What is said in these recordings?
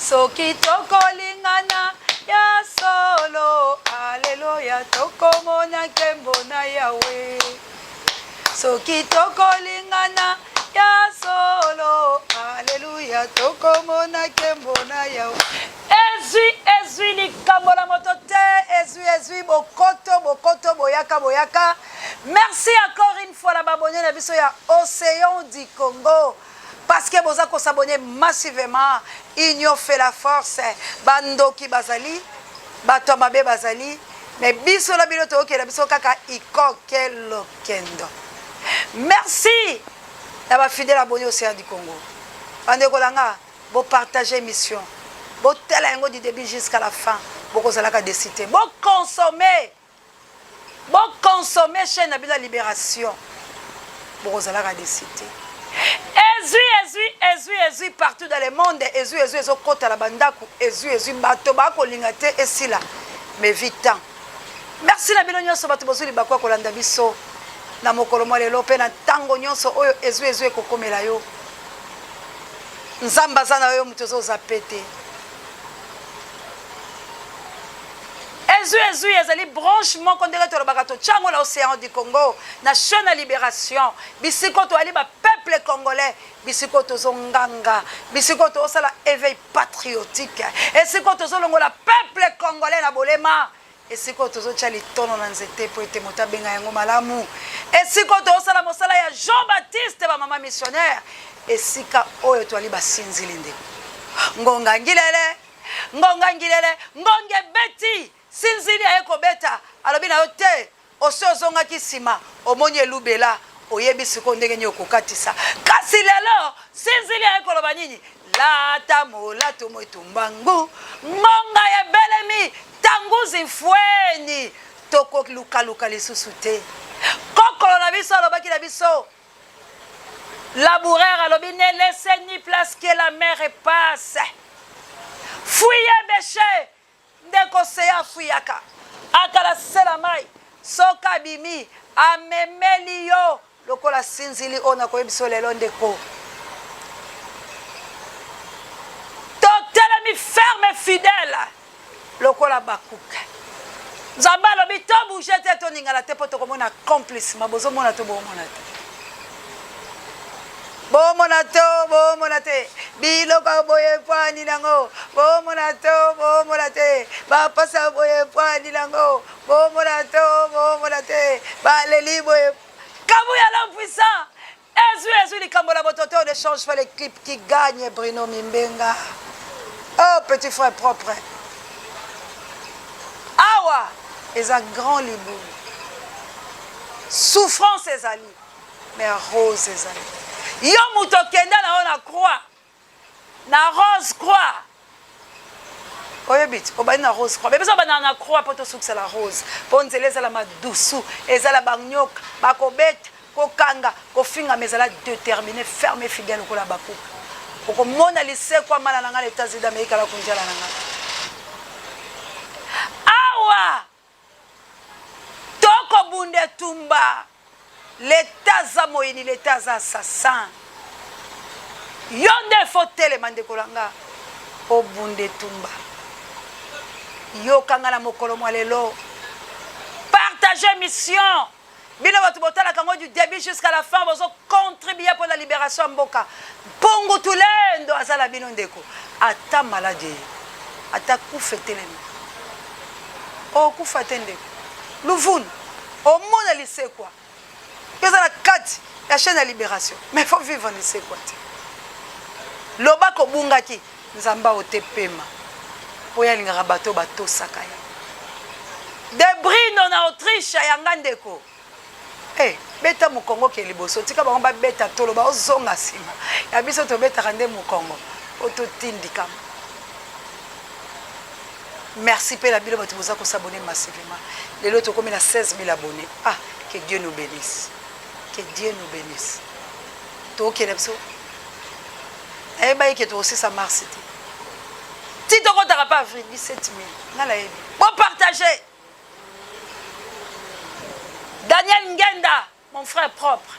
Soki tokolingana ya solo, aleluya, tokomona nkembo na Yawe. Soki tokolingana ya solo, aleluya, tokomona nkembo na Yawe. Ezwi, ezwi likambo na moto te, ezwi, ezwi bokoto, bokoto, boyaka, boyaka. Merci encore une fois na babonne na biso ya Océan du Congo. Parce que boza ko s'abonner massivement, union fait la force. Bandoki bazali, bato ya mabe bazali, mais biso na bino toyokela biso kaka ikoke lokendo. Merci na ba fidèles abonnés Océan du Congo. Bandeko na nga, bo partager émission, botala yango du début jusqu'à la fin, bokozalaka déçu te. Bo consommer Bo consommer chaîne na bino ya liberation. Bokozalaka déçu te. Ezui ezui ezui ezui partout dans le monde ezui ezui ezokota na bandako ezui ezui bato bakolinga te esila mais vite temps. Merci na bino nyonso bato bozwi libaku ya kolanda biso na mokolo mwa lelo mpe na ntango nyonso oyo ezui ezui ekokomela yo. Nzambe aza na yo moto ozozape te. Ezui ezui ezali branche moko ndenge tolobaka totya yango na Ocean du Congo na chaîne ya libération bisika toyali ba peuple congolais bisika tozonganga bisika tozosala éveil patriotique esika tozolongola peuple congolais na bolema esika oyo tozotya litono na nzete mpo ete moto abenga yango malamu esika oyo tozosala mosala ya Jean Baptiste bamama missionnaire esika oyo toyali basinzili ndeko ngonga ngilele Ngonga ngilele, ngonga ebeti, sinzili aye kobeta, alobi na yo te, osi ozongaki nsima, omoni elubela, oyebi sikoyo ndenge nini okokatisa. Kasi lelo sinzili aye koloba nini? Lata molato mwetu mbangu, ngonga ebelemi, tanguzi mfweni, tokolukaluka lisusu te. Kokolo na biso alobaki na biso Laboureur alobi ne laissez ni place que la mer passe. Fuyez beche ndeko seya afuyaka akala sela mai soki abimi amemeli yo lokola sinzili oyo nakoyebiso lelo ndeko totelemi ferme fidèle lokola Habacuc. Nzambe alobi to bouger te toningana te mpo tokomona accomplissement. Bozomona to bomona te? Bomona to bomona te? Biloko boye mpwani nango bomona to bomona te? Bapasa boye mpwani nango bomona to bomona te? Baleli boye Kabuya l'homme puissant Ezui ezui likambo na moto te on ne change pas l'équipe qui gagne Bruno Mimbenga. Oh petit frère propre. Awa eza grand libumu. Souffrance ezali mais rose ezali. Yo moto okenda na yo na croix na rose croix oyebi ti obandi na rose croix bebiso obandaka na croix mpo tosukisa la rose mpo nzela ezala madusu ezala banyoka bakobeta kokanga kofingama ezala déterminé ferme fidèle lokola bakuka okomona lisekwa mana na ngai na Etats-Unis d'Amérique ala kunjala na ngai awa Toko bunda etumba. L'etat aza moyini, l'etat aza assassin. Yo nde faut telema ndeko na nga obunda etumba. Yoka nga na mokolo mwa lelo. Partager mission. Bino bato botalaka yango du début jusqu'à la fin bozo contribuer mpo na libération ya mboka. Mpungu Tulendo aza na bino ndeko. Ata maladi eye, ata kufa etelemi. Okufa te ndeko. Luvunu, omona lisekwa. Yo oza na kati ya chaîne ya libération, mais faut vivre lisekwa te. Loba kobungaki, Nzambe aote pema. Po ye alingaka bato batosaka ye. De Brino na Autriche ya nga ndeko. Eh, beta mokongo ke liboso, tika bango babeta tolo ba ozonga sima. Ya biso tobetaka nde mokongo po totindikama. Merci pe na bino bato boza ko s'abonner massivement. Lelo tokomi na 16 000 abonnés. Ah, que Dieu nous bénisse. Que Dieu nous bénisse. Tokende biso. Nayebaki ke tokosisa mars te. Ti tokotaka pa avril 17 000. Nga nayebi. Bo partager. Daniel Ngenda, mon frère propre.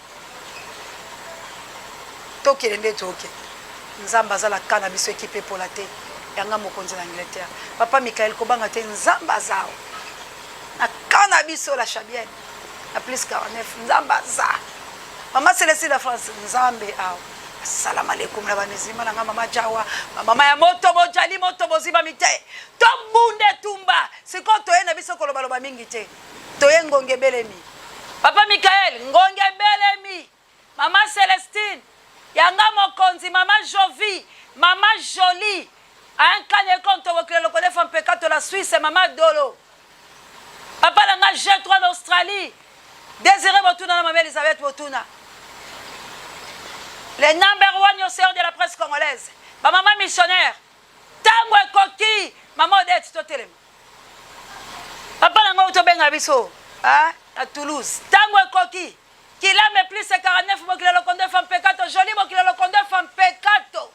Tokende nde tokende. Nzambe aza na ka na biso ekipe epola te. Yanga mokonzi na Angleterre. Papa Michael kobanga te Nzambe aza awa. Na camp na biso la Chabienne na plus 49 Nzambe aza. Mama Celestine na France Nzambe awa. Assalamu alaikum na bamizima na nga mama Jawa, mama ya moto bojali moto bozibami te. Tobunda etumba. Sikoyo toye na biso kolobaloba mingi te. Toye ngonga ebelemi. Papa Michael ngonga ebelemi. Mama Celestine, yanga mokonzi, mama Jovi, mama Jolie, ankane konto bokile lokole fa mpekato la Suisse, mama Dolo. Papa na nga G3 na Australie, Désiré Botuna na mama Elisabeth Botuna. Le number one océan de la presse congolaise. Ba mama missionnaire. Tango ekoki, mama Odette totelema. Papa na nga tobenga biso, hein, na Toulouse. Tango ekoki. Kilame plus 49 bokila lokondo efa mpekato jolie bokila lokondo efa mpekato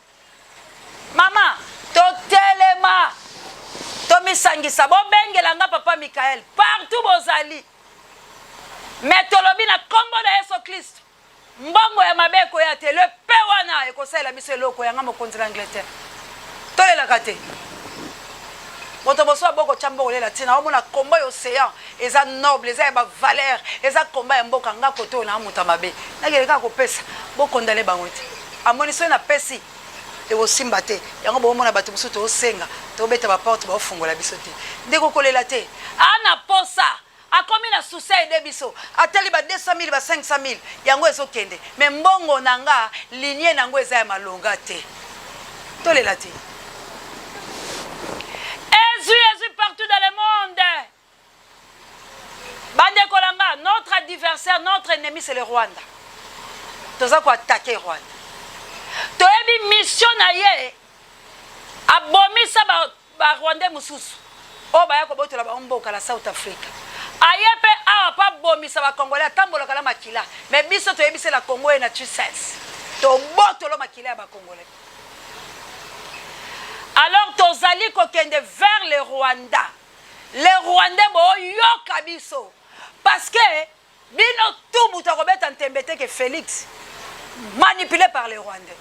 mama totelema tomisangisa bobengela nga papa Michael partout bozali me tolobi na nkombo na Yesu Klisto mbongo ya mabe ekoya te le pe wana ekosalela biso eloko yanga mokonzi na Angleterre tolelaka te moto boso ya boko tya mbongo lela ntina omona kombo ya océan eza noble eza ya bavaleur eza komba ya mboka nga kote oyo na moto ya mabe nakende kaka kopesa bokondane bango te amoni soki napesi ekosimba te yango boomona bato mosusu toosenga tobeta baporte baofungola biso te ndeko kolela te ana posa Akomi na souci a aider biso atali ba 200.000 ba 500.000 yango ezo kende mais mbongo na nga lignee na ngo eza ya malonga te tolela te. Ezui ezui partout dans le monde bandeko na nga notre adversaire notre ennemi c'est le Rwanda toza ko attaquer Rwanda toyebi mission na ye abomisa ba Ba rwandais mususu oyo baya kobotola bango mboka na South Africa aye pe awa po abomisa ba congolais atambolaka na makila mais biso toyebisi na Congo ye na Tshsens tobotolo makila ya ba congolais alors tozali kokende vers le Rwanda le rwandais boyoka biso parce que Bino tout mutu akobeta ntembe te que Felix manipule par les Rwandais.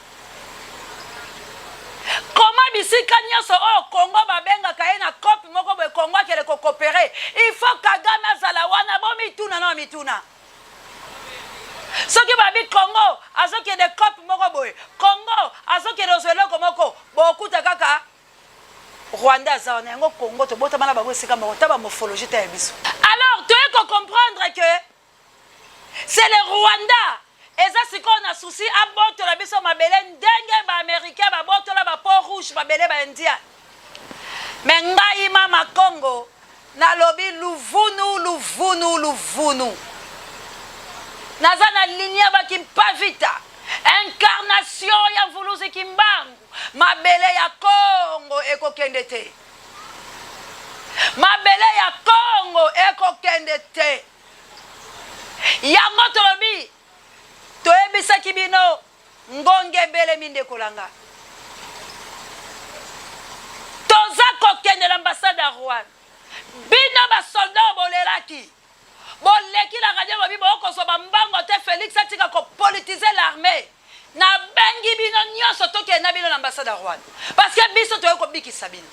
Comment bisika nyonso oyo Congo babengaka ye na cope moko boye Congo akende ko coopérer, il faut Kagame azala wana bomituna na mituna. Soki babi Congo azokende cope moko boye, Congo azokende kozwa eloko moko, bokuta kaka Rwanda aza wana yango Congo tobotama na bango esika moko ta ba morphologie ta ya biso. Alors toye ko comprendre que c'est le Rwanda eza sikoyo na souci abotola biso mabele ndenge ba americain babotola ba peau rouge mabele ba indien. Mais ngai mama Congo nalobi luvunu luvunu luvunu naza na ligne ya ba kimpavita incarnation ya mvuluzi kimbangu Mabele ya Congo ekokende te. Mabele ya Congo ekokende te. Yango tolobi toyebisaki bino ngonga ebelemi ndeko na nga. Toza kokende na ambassade ya Rwanda. Bino ba soldats bolelaki. Boleki na radio bobi bokozwa ba mbongo te Felix atika ko politiser l'armee. Nabengi bino nyonso tokende na bino na ambassade ya Rwanda parce que biso toyei kobikisa bino.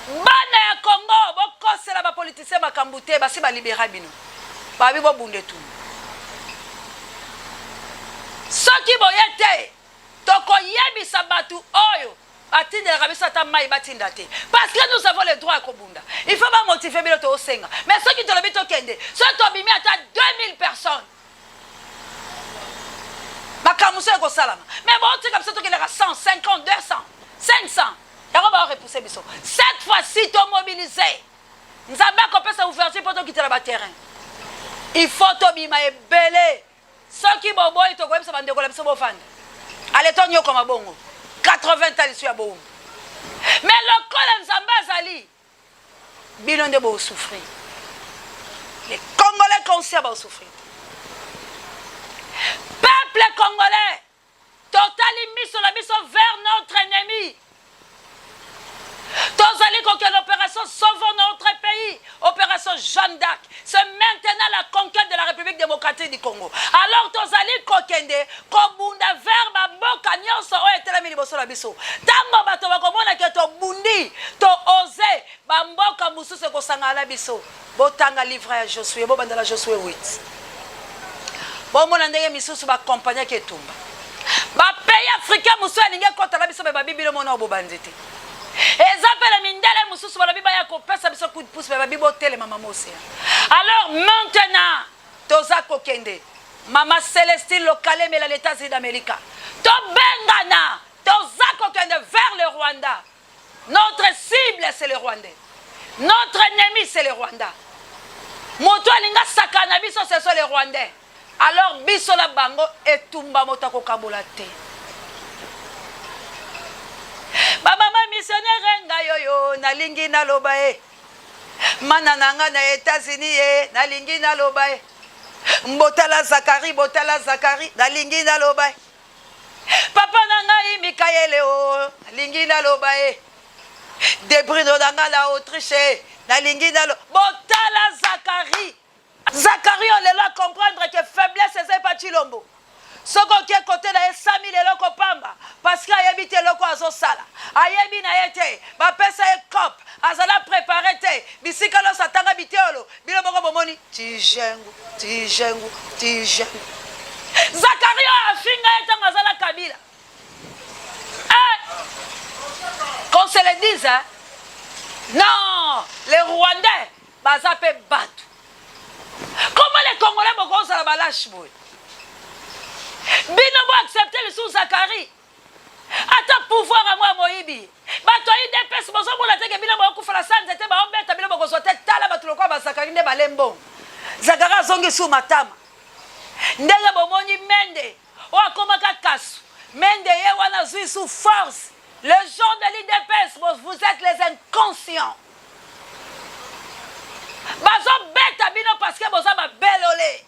Bana ya Congo bokosela ba politiciens makambo te, basi ba libera bino. Babi bobunda etumba. Soki boye te tokoyebisa bato oyo Batindelaka biso ata mayi batinda te parce que nous avons le droit ya kobunda il faut ba motiver bino tosenga mais soki tolobi tokende soki tobimi ata 2000 personnes makambo mosusu ekosalama mais botika biso tokendaka 150 200 500 yango bao repousser biso cette fois-ci tomobiliser nzambe akopesa ouverture mpo tokitela baterrain il faut tobima ebele Soki boboyi tokoyebisa ba ndeko na biso bofanda. Ale to nyokoma bongo. 80 ans lisu ya bowumbu. Mais lokola Nzambe azali bino nde bo souffrir. Les Congolais conscients ba souffrir. Peuple congolais Totali miso na biso vers notre ennemi. Tozali kokende opération Sauvons notre pays, opération Jeanne d'Arc. C'est maintenant la conquête de la République démocratique du Congo. Alors tozali kokende kobunda vers bamboka nyonso oyo. etelemi liboso na biso. Ntango bato bakomona ke tobundi, to ose, bamboka mosusu ekosangana na biso. Botanga livre ya Josue, bobanda na Josue 8. Bomona ndenge misusu bakompagnaki etumba. Bapays africain mosusu elingi ekota na biso, me babi bino mona bobandi te. Eza mpe na mindele mosusu balobi baya kopesa biso coup de pouce, me babi botelema mama Océan. Alors maintenant toza kokende mama Celestine Lokalemela na États-Unis d'Amérique. Tobengana, toza kokende vers le Rwanda. Notre cible c'est le Rwandais. Notre ennemi c'est le Rwanda. Moto alinga sakana biso ce sont les Rwandais. Alors biso na bango etumba moto akokabola te. Ba mama missionnaire ngai oyo nalingi naloba ye. Mana na nga na États-Unis ye nalingi naloba ye. Mbotala Zakari, botala Zakari, nalingi naloba ye. Papa na ngai Mikaele o nalingi naloba ye. Debrino na ngai na Autriche nalingi nalo botala Zakari. Zakari oyo lelo a comprendre que faiblesse eza epa Tshilombo. Soki oke kote na ye 100 000 eloko pamba parce que ayebi te eloko azosala. Ayebi na ye te. Bapesa ye cop. Azala prepare te. Bisika nyonso atanga biteyolo. Bino moko bomoni Tshijengu, Tshijengu, Tshijengu. Zakari oyo afinga ye ntango azala Kabila. Eh! Qu'on se le dise, hein? Non, les Rwandais baza mpe bato. Comment les Congolais bokozala ba lâche boye? Bino bo accepter lisusu Zakari ata pouvoir yango ya moyibi. Bato ya UDPS bozomona te ke bino bokokufa na sa nzete baobeta bino bokozwa te. Tala bato lokola ba Zakari nde bale mbongo. Zakari azongi su matama ndenge bomoni Mende oyo akomaka kasu. Mende ye wana azwi su force. Les gens de l'UDPS, vous êtes les inconscients. Bazobeta bino parce que boza ba belole.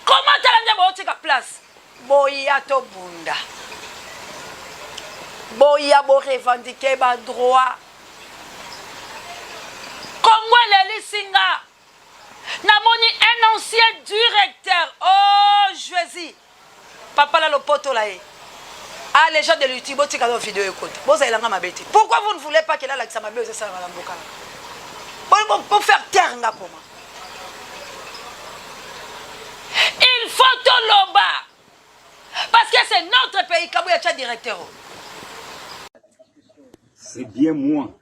Comment tala nde botika place? Boya tobunda. Boya bo revendiquer ba droit. Congo elelisi nga. Namoni un ancien directeur. Oh Jésus. Papa la lopoto la ye. Ah les gens de l'UTI botika no video ekota. Bozalela nga mabe te. Pourquoi vous ne voulez pas que nalakisa mabe oyo esalama na mboka na? Bo bo faire taire nga comment? Il faut toloba. Parce que c'est notre pays Kabuya tia directeur. C'est bien moi,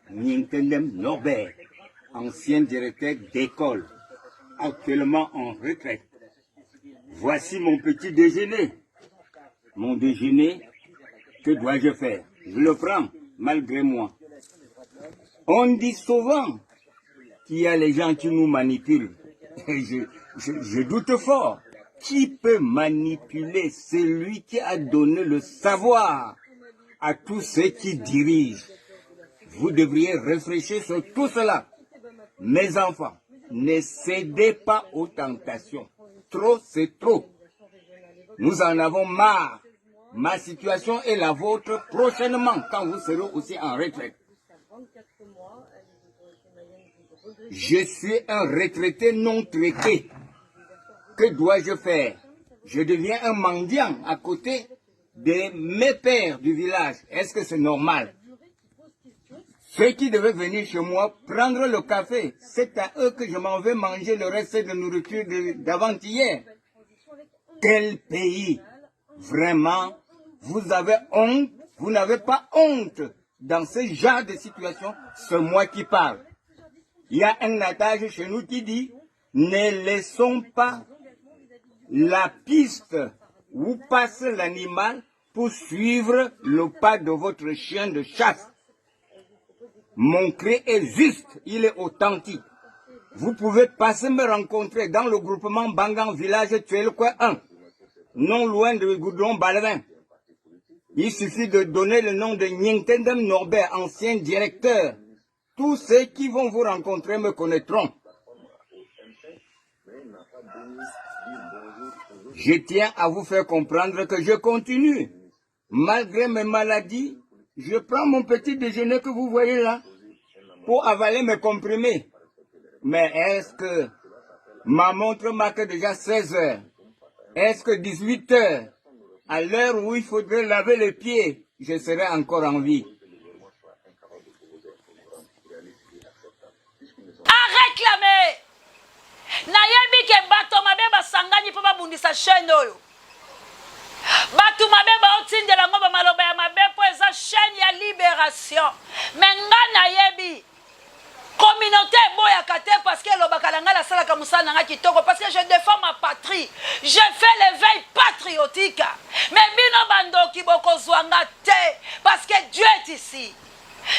Nientendem Norbert, ancien directeur d'école, actuellement en retraite. Voici mon petit déjeuner. Mon déjeuner, que dois-je faire? Je le prends, malgré moi. On dit souvent qu'il y a les gens qui nous manipulent. Je, je, je doute fort. Qui peut manipuler celui qui a donné le savoir à tous ceux qui dirigent? Vous devriez réfléchir sur tout cela. Mes enfants, ne cédez pas aux tentations. Trop, c'est trop. Nous en avons marre. Ma situation est la vôtre prochainement quand vous serez aussi en retraite. Je suis un retraité non traité. Que dois-je faire? Je deviens un mendiant à côté de mes pères du village. Est-ce que c'est normal? Ceux qui devaient venir chez moi prendre le café, c'est à eux que je m'en vais manger le reste de nourriture d'avant-hier. Quel pays? Vraiment, vous avez honte, vous n'avez pas honte dans ce genre de situation, c'est moi qui parle. Il y a un adage chez nous qui dit, ne laissons pas la piste où passe l'animal pour suivre le pas de votre chien de chasse. Mon cri est juste, il est authentique. Vous pouvez passer me rencontrer dans le groupement Bangan Village Tuelkwe 1, non loin de Goudron Balvin. Il suffit de donner le nom de Nyentendem Norbert, ancien directeur. Tous ceux qui vont vous rencontrer me connaîtront. Je tiens à vous faire comprendre que je continue. Malgré mes maladies, je prends mon petit déjeuner que vous voyez là pour avaler mes comprimés. Mais est-ce que ma montre marque déjà 16 heures? Est-ce que 18 heures? À l'heure où il faudrait laver les pieds, je serai encore en vie. A réclamer nayebi ke bato mabe basangani mpo babundisa chaîne oyo bato mabe baotindela yango bamaloba ya mabe mpo eza chaîne ya libération me nga nayebi communauté eboyaka te parce que elobaka na ngai nasalaka mosala na ngai kitoko parce que je défends ma patrie je fais l'éveil patriotique mais bino bandoki bokozwa nga te parce que dieu est ici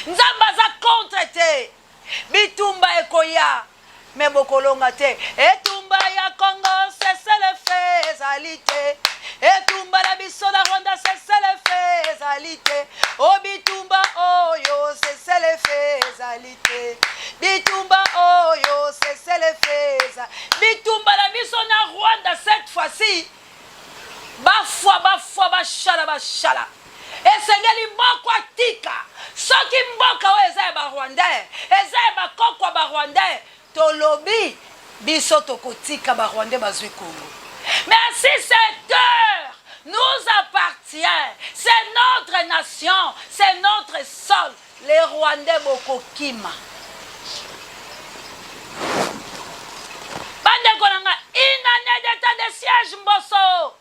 nzambe aza contre te bitumba ekoya me bokolonga te etumba ya congo seselefe ezali te etumba na biso na rwanda seselefe ezali te o bitumba oyo seselefe ezali te bitumba oyo seselefe eza bitumba na biso na rwanda cette fois-ci bafwa bafwa bashala bashala esengeli moko atika soki mboka oyo eza ya barwandais eza ya bakoko ya barwandais tolobi biso tokotika barwandais bazwi congo mais si cette heure nous appartient c'est notre nation c'est notre sol les rwandais bokokima bandeko na nga une année d'état de siège mboso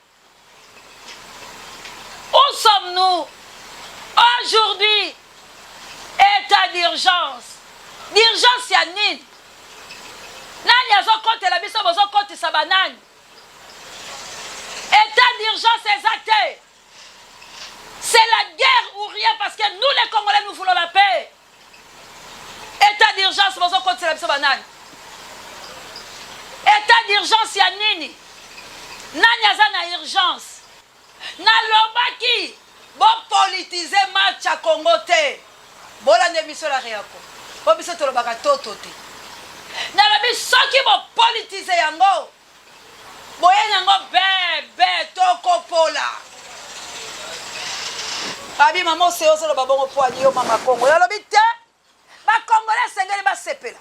Où sommes-nous Aujourd'hui, état d'urgence. D'urgence ya nini? Nani azokotela biso bozokotisa banani? État d'urgence eza te. C'est la guerre ou rien parce que nous les Congolais nous voulons la paix. État d'urgence bozokotela biso banani? État d'urgence ya nini? Nani aza na urgence? Nalobaki bopolitize match ya Congo te. Bolanda emission la Reako. Po biso tolobaka toto te. Nalobi soki bopolitize yango boye nango bebe tokopola. Babi mama ose ozoloba bongo poani yo mama Congo. Nalobi te. Ba congolais esengeli basepela.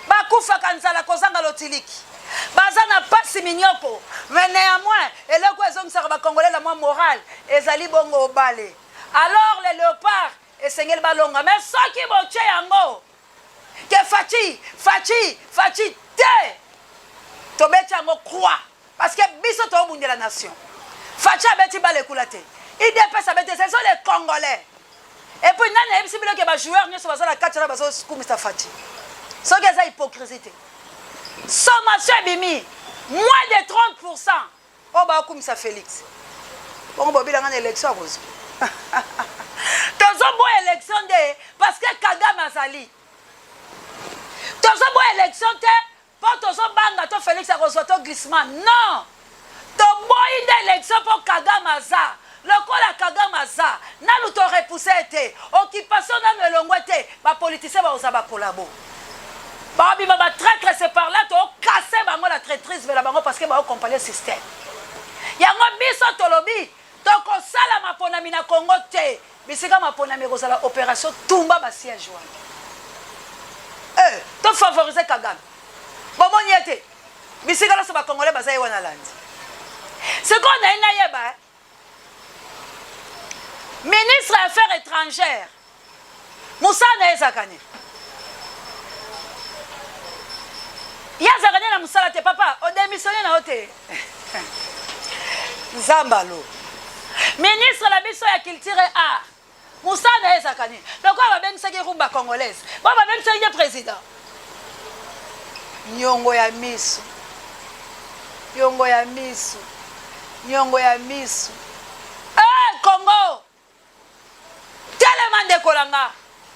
Bakufaka nzala kozanga lotiliki. Baza na pasi minyoko. Mais néanmoins, eloko ezongisaka ba congolais na mwa moral ezali bongo obale. Alors les léopards esengeli balonga. Mais soki botie yango ke Fatshi, Fatshi, Fatshi te. Tobeti yango croix. Parce que biso tobundela nation. Fatshi abeti balle kula te. UDPS abeti ce sont les congolais. Et puis nani ayebisi bino ke ba joueurs nyonso baza na kati wana bazokumisa Fatshi. Soki eza hypocrisie te. Sommation ebimi moins de 30% oyo bakumisa Felix. Bongo bobila nga na élection akozwa. Tozoboya élection nde parce que Kagame azali. Tozoboya élection te Po tozo banga to Felix akozua to glissement non! Toboyi nde election po Kagame aza lokola Kagame aza nanu to repousser ye te occupation nanu elongwe te ba politiciens bakozala ba collabo bakobima ba traitres c'est par là to casser bango na traitrisme na bango parce que bao compagne système yango biso tolobi tokosala maponami na Congo te Bisika maponami ekozala operation tumba ba siège wana. Eh, to favoriser Kagame. Bomoni ye te. Bisika nyonso ba Congolais baza ye wana alandi. Sikoyo naye nayeba eh. Ministre ya Affaires étrangères mosala na ye ezalaka nini? Ye azalaka nde na mosala te papa, odemissionne na yo te. Nzambe alo. Ministre na biso ya culture et art mosala na ye ezalaka nini? Lokola babengisaki rumba congolaise, bo babengisaki nde président. Nyongo ya misu, nyongo ya misu, nyongo ya misu. Eh Congo! Telema ndeko na nga,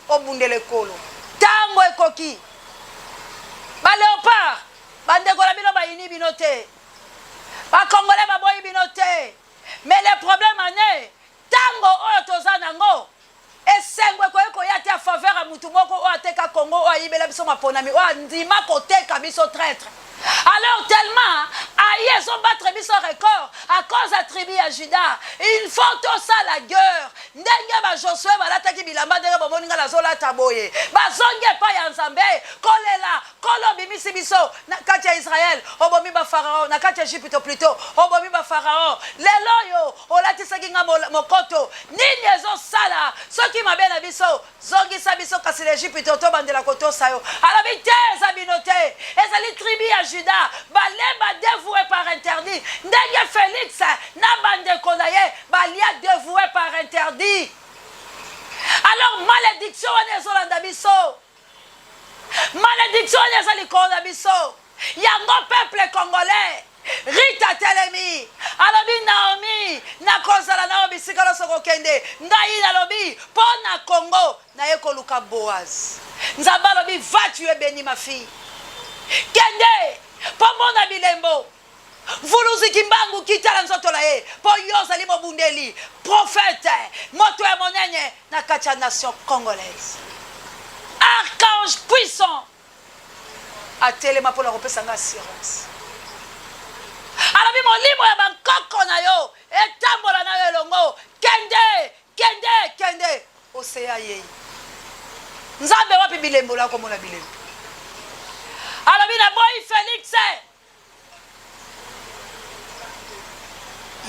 obundela ekolo. Tango ekoki. Ba leopards, ba ndeko na bino bayini bino te. Ba congolais baboyi bino te. Mais le problème en est, tango oyo toza nango, esengo ekoki koya te a faveur ya mutu moko oyo ateka Congo, oyo ayibela biso maponami, oyo andima koteka biso traitre. Alors tellement Aïe ezobattre biso record à cause ya tribu ya Juda. Il faut tosala guerre ndenge ba Josue balataki bilamba ndenge bomoni nga nazolata boye. Bazongi epai ya Nzambe kolela, Nkolo obimisi biso na kati ya Israël, obomi ba pharaon na kati ya Egypte plutot, obomi ba pharaon. Lelo oyo olatisaki nga mokoto, nini ezosala soki mabe na biso Zongisa biso kasi na Ejipito, tobandela kotosa yo. Alobi, Te, eza bino te, ezali tribu ya Juda, balemba devoue par interdit, ndenge Felix na bandeko na ye balia devoue par interdit. Alors malediction wana ezolanda biso, malediction wana eza likolo na biso. Yango peuple congolais Rita atelemi alobi Naomi nakozala nayo bisika nyonso kokende ngai nalobi mpo na Congo naye koluka Boaz Nzambe alobi va tu es beni ma fille kende mpo mona bilembo Mvuluzi Kimbangu kitala nzoto na ye mpo yo ozali mobundeli prophète moto ya monene na kati ya nation congolaise archange puissant Atelema mpo na kopesa ngai assurance. Alobi, Molimo ya bankoko na yo etambola na yo elongo. Kende, kende, kende. Oseya ayei. Nzambe, wapi bilembo? Ola komona bilembo. Alobi, naboyi Felix.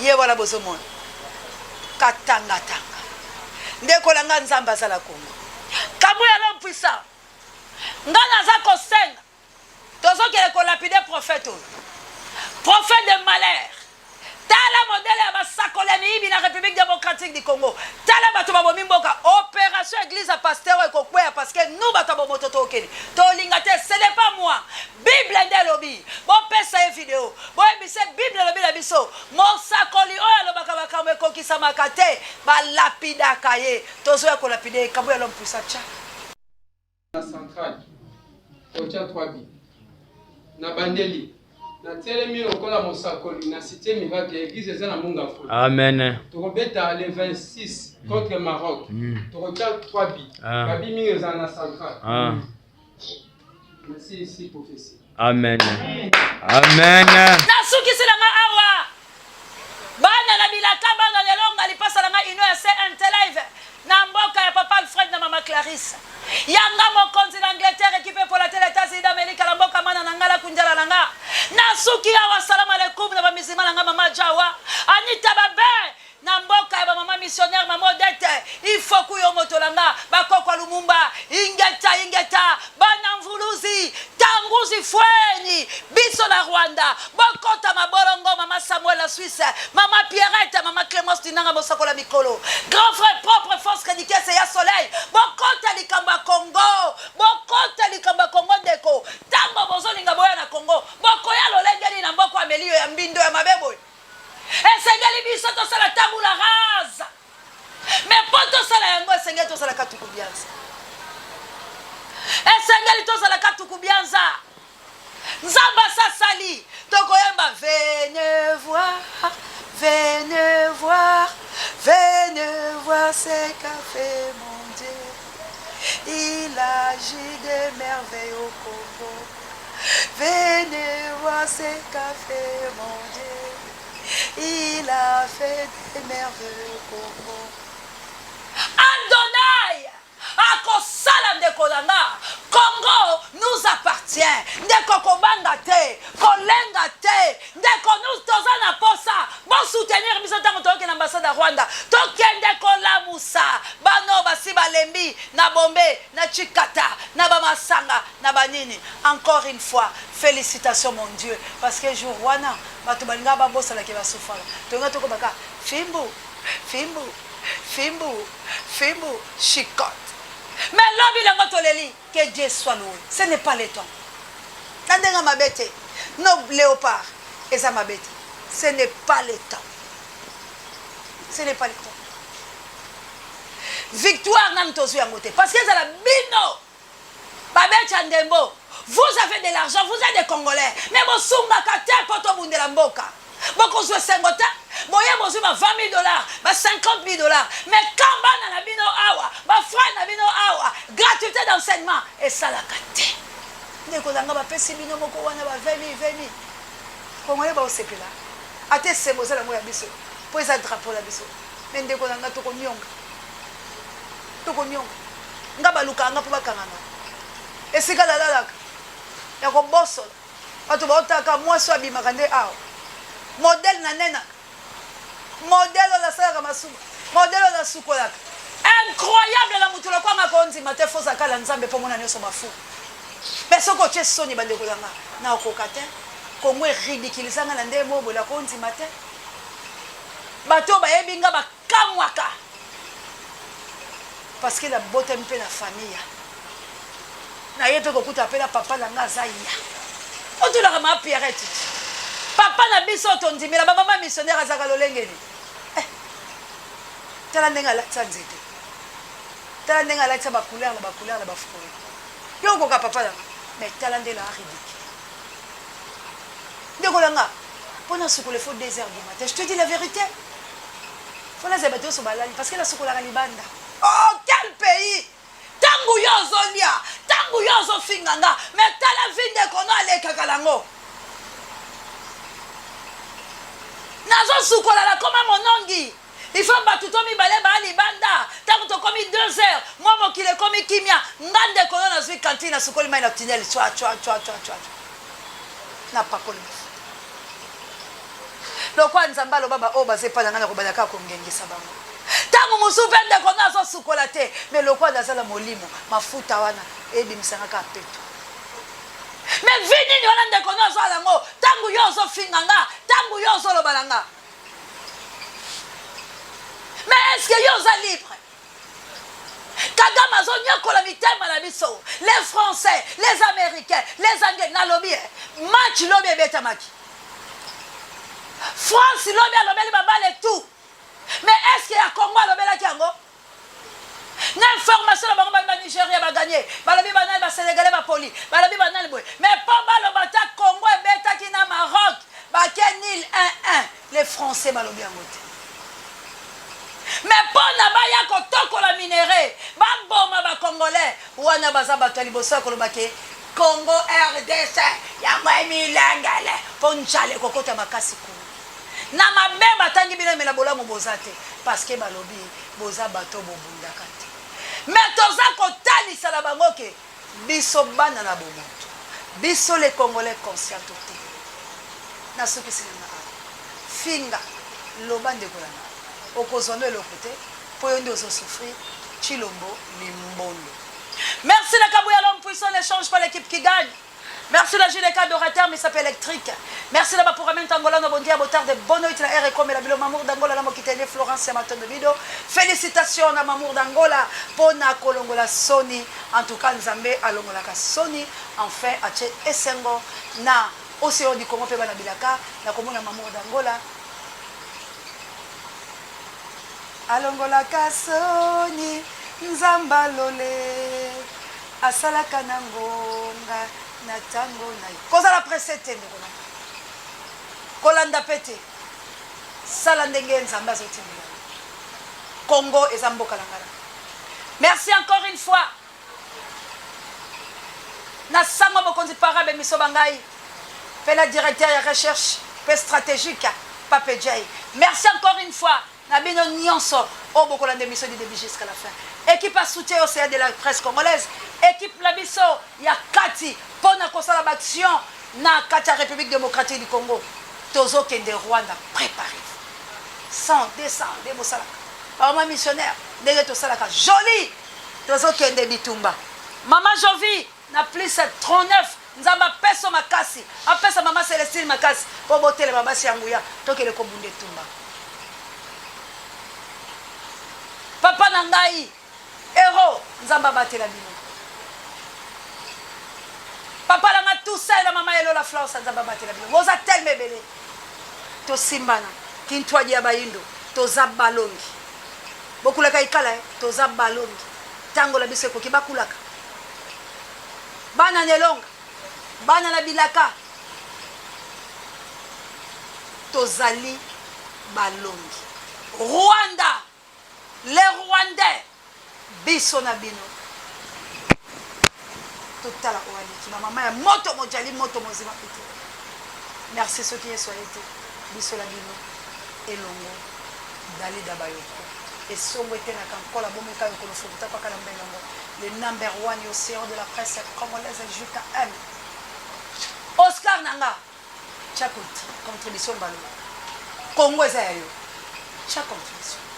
Ye wana bozomona katangatanga. Ndeko na ngai, Nzambe aza na Congo. Kabuya l'homme puissant. Nga naza kosenga tozokende kolapide prophète oyo prophète de malheur tala modele ya basakoli ya miyibi na république démocratique du congo tala bato babomi mboka opération église ya pasteur oyo ekokweya parce que nous bato ya bomoto tokende tolinga te ce n'est pas moi bible nde elobi bopesa ye video boyebise bible elobi na biso mosakoli oyo alobaka makambo ekokisamaka te balapidaka ye tozoya kolapide ye kabuya l'homme puissant tcha Na central totia 3 bi na bandeli na telemi lokola mosakoli na cité miracle église eza na mongafula. Amen. Tokobeta le 26 contre Maroc. Tokotia 3 bi. Ah. Babi mingi ezala na central. Ah. Merci ici prophétie. Amen. Amen. Nasukisi na nga awa bana na bilaka bana na elonga lipasa na nga union ya cnt live na mboka ya papa alfred na mama clarisse yanga mokonzi na angleterre ekipe epola te na etats-unis d'amerika na mboka mana na nga lakunjala na nga nasuki awa salama lekum na bamizima na nga mama jawa anita babe Na mboka ya ba mama missionnaire mama Odette ifoku yo moto na nga bakoko ya Lumumba ingeta ingeta bana mvuluzi tanguzi fueni biso na Rwanda bokota mabolongo mama Samuel na Suisse mama Pierrette mama Clemence Dinanga mosakola mikolo grand frère propre force Redikese ya soleil bokota likambo ya Congo bokota likambo ya Congo ndeko tango bozolinga boya na Congo bokoya lolenge nini na mboko ya meliyo ya mbindo ya mabe boye Esengeli biso tosala tabula rasa. Mais mpo tosala yango esengeli tozala katuku bianza. Esengeli tozala katuku bianza. Nzambe asasali tokoyemba venez voir, venez voir, venez voir ce qu'a fait mon Dieu. Il agit des merveilles au Congo. Venez voir ce qu'a fait mon Dieu. Il a fait des merveilles au Congo. Adonai akosala ndeko na nga Congo nous appartient ndeko kobanga te kolenga te ndeko nous toza na posa bo soutenir biso ntango toyoki na ambassade ya Rwanda tokende kolamusa bano basi balembi na bombe na chikata na bamasanga na ba nini encore une fois felicitations mon Dieu parce que jour wana batu balingaka babosana ke ba souffraka tolinga tokoma kaka fimbu fimbu fimbu fimbu chicotte mais lobi nango toleli que Dieu soit loué ce n'est pas le temps na ndenge mabe te no léopard eza mabe te ce n'est pas le temps ce n'est pas le temps victoire nanu tozwi yango te parce que ezala bino Babeti ya ndembo, vous avez de l'argent, vous êtes des congolais, mais bosungaka te po tobundela mboka. Bokozwa esengo te. Boye bozwi ba 20 000 dollars, ba 50 000 dollars, mais quand bana na bino awa, ba frères na bino awa, gratuité d'enseignement esalaka te. Ndeko na nga bapesi bino moko wana ba 20 000, 20 000. Congolais baosepela ata esengo eza nango ya biso mpo eza drapeau na biso. Mais ndeko na nga tokonionga, tokonionga. Nga balukaka nga mpo bakanga nga esika nalalaka ya kobosola. Bato baotaka mwasi oyo abimaka nde awa modele na nenaka modele oyo nasalaka masuba modele oyo nasukolaka incroyable na moto lokwanga kondima te foza kala nzambe mpo mona nyonso mafu me soki otie soni bandeko na nga nakoka te kongo eridikulisa nga na ndenge moko boye nakondima te bato oyo bayebi nga bakamwaka parce que nabotami mpe na famille naye mpe kokuta mpe na papa na nga aza ya otulaka ma pierrette papa na biso tondimela bamama missionnaire azalaka lolenge nini eh, tala ndenge alatisa nzete tala ndenge alatisa bacouleur na bacouleur na bafruit yo okoka papa na nga mais tala nde na ridicule ndeko na nga mpo nasukola faut 2 heures du matin je te dis la vérité fo nazala bato nyonso balali parce que nasukolaka libanda oh quel pays ntango yo ozolia ntango yo ozofinga nga me tala vi ndeko no alekaka nango nazosukola nakoma monongi il faut bato to mibale baa libanda ntango tokomi 2 heures mwa mokili ekomi kimia nga ndeko no nazwi kantine nasukoli mai na tinel cwa cwa cwa cwa cwa napakoli mafuta lokola nzambe aloba baoyo baza epai na ngai nakobanda kaka kongengisa bango ntango mosusu mpe ndeko no azosukola te me lokola naza na molimo mafuta wana ebimisanga kaka peto me vi nini wana ndeko no azwa yango ntango yo ozofinga nga ntango yo ozoloba na nga mais est ce que yo oza libre kagame azonyokola mitema na biso les français les américains les anglais nalobi eh, match lobi ebetamaki france lobi alobeli babale tout mais est ce que ya congo alobelaki yango na information na bango balobi banigeria baganye balobi banani basénégalais bapoli balobi banani boye mais mpo baloba ta congo ebetaki na maroc bake nil 1 1 les français balobi yango te mais mpo na baya kotokola minere baboma bacongolais wana baza bato ya liboso ya koloba ke congo rdc yango emilengele mpo njala ekokota makasi kuna na mabe batangi bino emela bolamu boza te parceke balobi boza bato bobundaka te me toza kotalisa na bango ke biso bana na bomoto biso les congolais conscient to te nasukisi na nga awa finga loba ndeko na nga okozwa no eloko te mpo yo nde ozo souffrir Tshilombo limbondo merci na kabuya l'homme puissant ne change pas l'équipe qui gagne Merci la JDK adorateur misapi électrique. Merci la bapuramento Angola no bondia botarde bonne nuit la R comme la bilo Mamour d'Angola la mokitene Florence ya matondo bido. Félicitations na Mamour d'Angola pona kolongola soni en tout cas Nzambe alongolaka soni enfin atie esengo na océan du Congo pe bana bilaka na komona Mamour d'Angola alongolaka soni Nzambe alole Asalaka na ngonga na tango na ye. Kozala presse te ndeko na ngai. Kolanda pe te. Sala ndenge Nzambe azotindela yo. Congo eza mboka na ngai. Merci encore une fois. Na sango mokonzi para bemiso ba ngai. Pe na directeur ya recherche pe stratégique Pape Jay. Merci encore une fois. Na bino nionso oyo bokolanda emission du début jusqu'à la fin. Equipe ya soutien OCA de la presse congolaise, equipe na biso ya kati pona kosala ba action na kati ya République démocratique du Congo. Tozokende Rwanda, préparez-vous. 100, 200 nde bosalaka. Ba maman missionnaire ndenge tosalaka joli. Tozokende bitumba. Maman Jovi na plus 39 Nzambe apesa makasi, apesa mama Celestine makasi po botelema basi ya nguya tokende kobunda etumba. Papa na ngai hero, Nzambe abatela bino. Papa na ngai Toussaint na mama Elola Florence, Nzambe abatela bino. Boza telema ebele. Tosimbana kintwadi ya bayindo toza balongi. Bokulaka ikala eh? Toza balongi. Tango na biso ekoki bakulaka. Bana na elonga, bana na bilaka, tozali balongi. Rwanda, les Rwandais, biso na bino totala oyo aleki ba mama ya moto mojali moto mozima pete. Merci soki Yesu aye te biso na bino elongo Dalida Bayoko esongo etenaka nkola bomeka yokolo fukuta kwa kalamba elongo le number one océan de la presse congolaise JKM Oscar nanga tia contribution mbalo Congo eza ya yo tia contribution.